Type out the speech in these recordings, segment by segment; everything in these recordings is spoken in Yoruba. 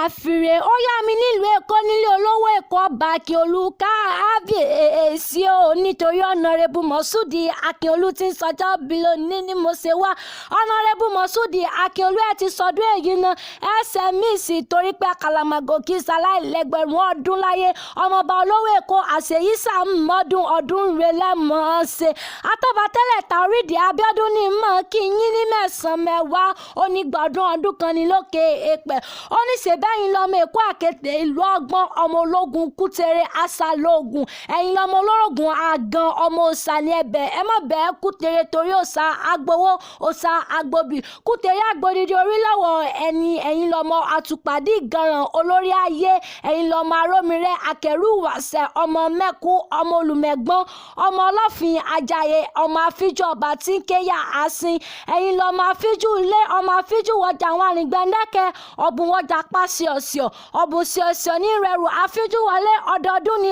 Àfìrè ó yá mi nílùú Èkó, nílé olówó Èkó, Ọba Akínolú, kábíyèsí o, nítorí Honourable Moshood Akínolú tí ń sọjọ́ bí lónìí ni mo ṣe wá. Honourable Moshood Akínolú, ẹ̀ ti sọdún èyí náà ẹsẹ̀ míì sì, torí pé àkàlàmàgò kì í ṣaláìlẹ́gbẹ̀rún ọdún láyé. Ọmọọba olówó Èkó, àṣeyíṣà mọ́dún ọdún rẹ̀ lẹ́mọ̀ọ́ ṣe. Atọ́ba tẹ́lẹ̀ Taoreed Abiodun ní mọ̀ kí yín ní mẹ́sàn-án mẹ́wàá onígbọ̀dún ọdún kan ní lókè èèpẹ̀. Ó ní ṣèbẹ́yìn lọ́mọ Èkó àkété, ìlú ọgbọ́n, ọmọ ológun Kútẹ̀rẹ̀ aṣàlóògùn, ẹ̀yin lọ́mọ olórogùn àgàn, ọmọ òòṣà ní ẹ̀bẹ̀ ẹ mọ̀ bẹ́ẹ̀ Kútẹ̀rẹ̀, torí òòṣà agbowó, òòṣà agbóbì, Kútẹ̀rẹ̀ agbódìdí orílẹ̀-wọ̀ ẹni. Ẹ̀yin lọ́mọ àtùpàdé ìgànràn olórí ayé, ẹ̀yin lọ́mọ arómirẹ́ akẹ́rùwàṣẹ, ọmọ mẹ́kú, ọmọ olùmẹ̀gbọ́n, ọmọ ọlọ́fin ajayè, ọmọ àfíjù ọba tí ń kéyà àsín. Ẹ̀yin lọ́mọ àfíjù ilé, ọmọ àfíjù wọjà àwọn arìngbẹ́ndẹ́kẹ́, ọ̀bùn wọjà pa ṣíọ̀ṣíọ̀, ọ̀bùn ṣíọ̀ṣíọ̀ ní rẹrù àfíjù wọlé. Ọdọọdún ni,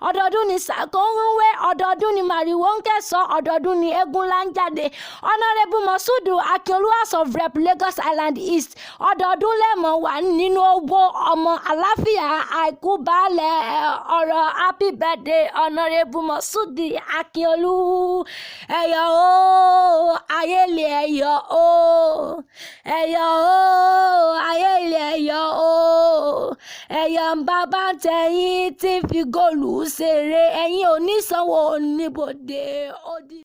ọdọọdún ni sàkó ń wé, ọdọọdún ni màrìwò ń kẹsàn, ọdọọdún ni eégún ńlá ń jáde. Honourable Moshood Akínolú, House of Rep, Lagos Island East, ọdọọdún lẹ́mọ̀ wà nínú owó, ọmọ àlàáfíà, àìkú baálẹ̀ ọ̀rọ̀. Happy birthday, Honourable Moshood Akínolú. Ẹ̀yọ̀ o, ayélè, ẹ̀yọ̀ o, ẹ̀yọ̀ o, ayélè, ẹ̀yọ̀ o, ẹ̀yọ̀ bàbá tẹ̀yìn tí ń fi góòlù ṣeré, ẹ̀yin onísanwó oníbodè ó di.